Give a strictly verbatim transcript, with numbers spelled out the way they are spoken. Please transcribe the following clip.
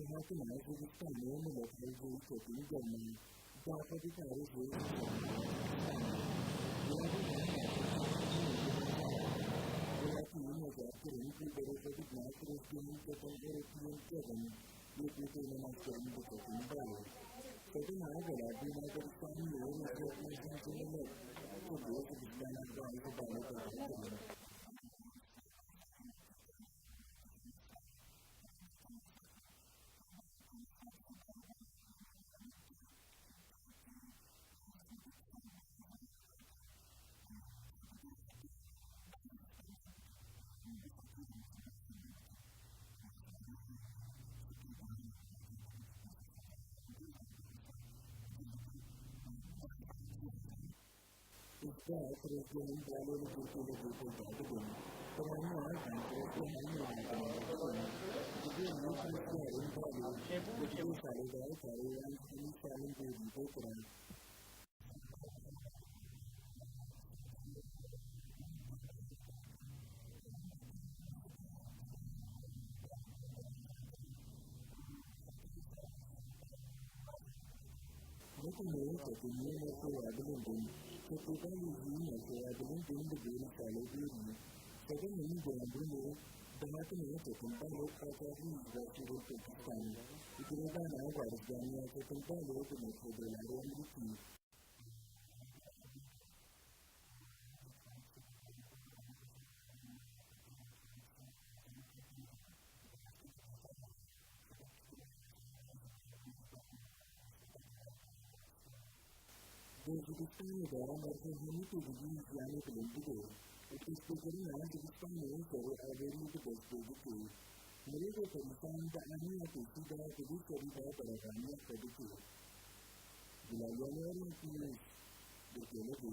Hatina Kurdistanê milet hevceyî ketin germê. Daqe dikare jê Welatî nezakirin ku berê xwe bidine Kristiyên ketin Ewropiyên kevin. Yekî têne naşkirin biketin balê. Sedema gela bîna Kurdistanî û Rojhilat Mezin ji milet Kurdê Kurdistana xwe ji balê derve kirin. Îsraîl Filistinên balê li Tirkiyê ve peyda dibin. Piraniya Erdogan Filistinên nihayetine dibin. Dibên li Filistinên balê li du salê de karê yan hemî salim bêdî pê kirin. Wekî heyeteke nû merkeza bilind in, Fetîbalê jî merkeza bilind in bi vê misalê bêrî. Sedemên girandin ê dahatina çetin balê azadî ji Başûrê Kurdistanê û girêdana warizganiya çetin balê bi merkeza dolarê Amerîkî. Di zivistanê de mercên hemî têgihî jiyanê bilind dibe û pêşveçûna zivistanê serê avêrî bi dest pê dike. Mirêvê perîşan di aniya pêşî de di vî serî de berevaniya xwe dike. Gilaliya Newar, Yekî Newês, Tirkiyê Nedê.